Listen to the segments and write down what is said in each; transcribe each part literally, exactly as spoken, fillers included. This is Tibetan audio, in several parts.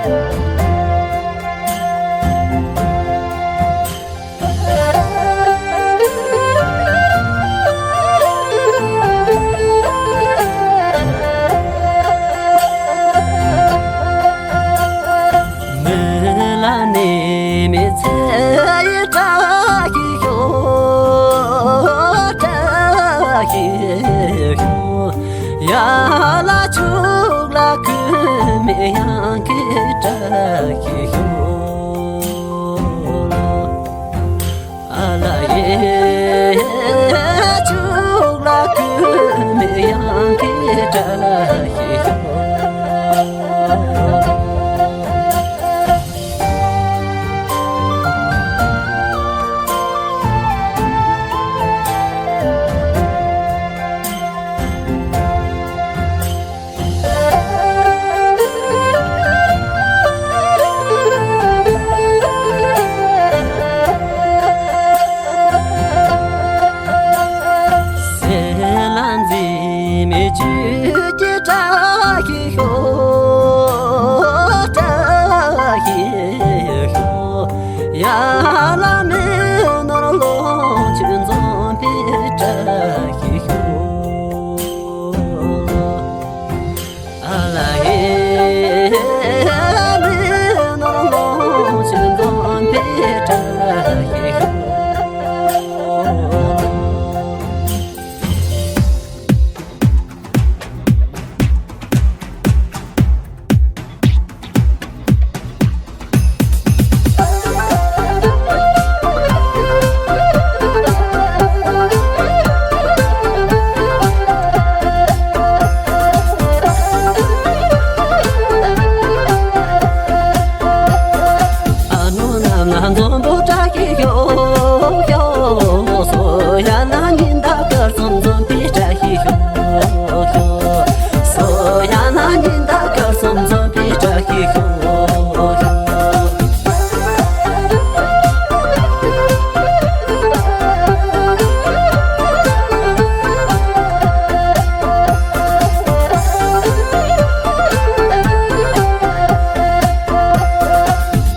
མི་ལ་ནི་མི་ཚེ་ཡི་བཀྲ་ཤིས་ཤོག་བཀྲ་ཤིས་ཤོག་ཡ་ལ་ཕྱུགས་ལ་ཁུ་མི་ཡང་གི་བཀྲ་ཤིས་ཤོག་ཨ་ལ་ཡེ་ཕྱུགས་ལ་ཁུ་མི་ཡང་གི་བཀྲ་ཤིས་ཤོག་སེ་ལ་འཛིན་མི་ཆོས་ཀྱི་བཀྲ་ཤིས་ཤོག་བཀྲ་ཤིས་ཤོག་ཡ་ལ་མི་ནོར་ལོངས་སྤྱོད་འཛོམས་པའི་བཀྲ་ཤིས་ཤོག་ཨ་ལ་ཡེ་མི་ནོར་ལོངས་སྤྱོད་འཛོམས་པའི་བཀྲ་ཤིས་ཤོག་ཨ་ནུ་ནམ་ལ་འཛོམས་པོ་བཀྲ་ཤིས་ཤོག་ཤོག་སོ་ཡ་ན་ཉི་ཟླ་སྐར་གསུམ་འཛོམས་པའི་བཀྲ་ཤིས་ཤོག་ཤོག་སོ་ཡ་ན་ཉི་ཟླ་སྐར་གསུམ་འཛོམས་པའི་བཀྲ་ཤིས་ཤོག་ཤོག་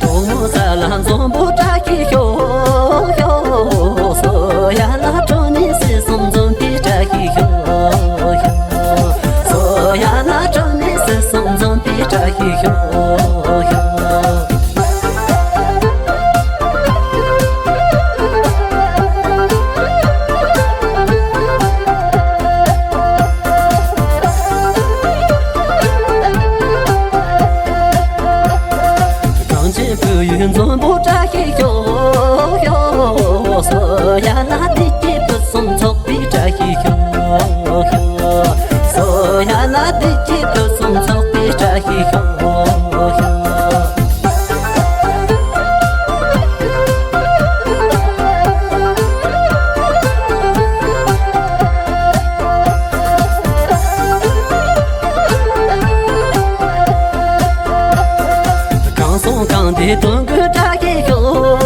དོག་མོ་ས་ལ་འཛོམས་པོ་བཀྲ་ཤིས་ཤོག་ཤོག་སོ་ཡ་ལ་ཁྲོ་ནི་སྲིད་གསུམ་འཛོམས་པའི་བཀྲ་ཤིས་ཤོག་ཤོག་སོ་ཡ་ལ་ཁྲོ་ནི་སྲིད་གསུམ་འཛོམས་པའི་བཀྲ་ཤིས་ཤོག་ཤོག་གངས་ཅན་བོད་ཡུལ་འཛོམས་པོ་བཀྲ་ཤིས་ཤོག་ཤོག་སོ་ཡ་ལ་བདེ་སྐྱིད་ཕུན་སུམ་ཚོགས་པའི་བཀྲ་ཤིས་ཤོག་ཤོག་སོ་ཡ་ལ་བདེ་སྐྱིད་ཕུན་སུམ་ཚོགས་པའི་བཀྲ་ཤིས་ཤོག་ཤོག་གང་སོང་གང་དེ་དོན་ཀུན་བཀྲ་ཤིས་ཤོག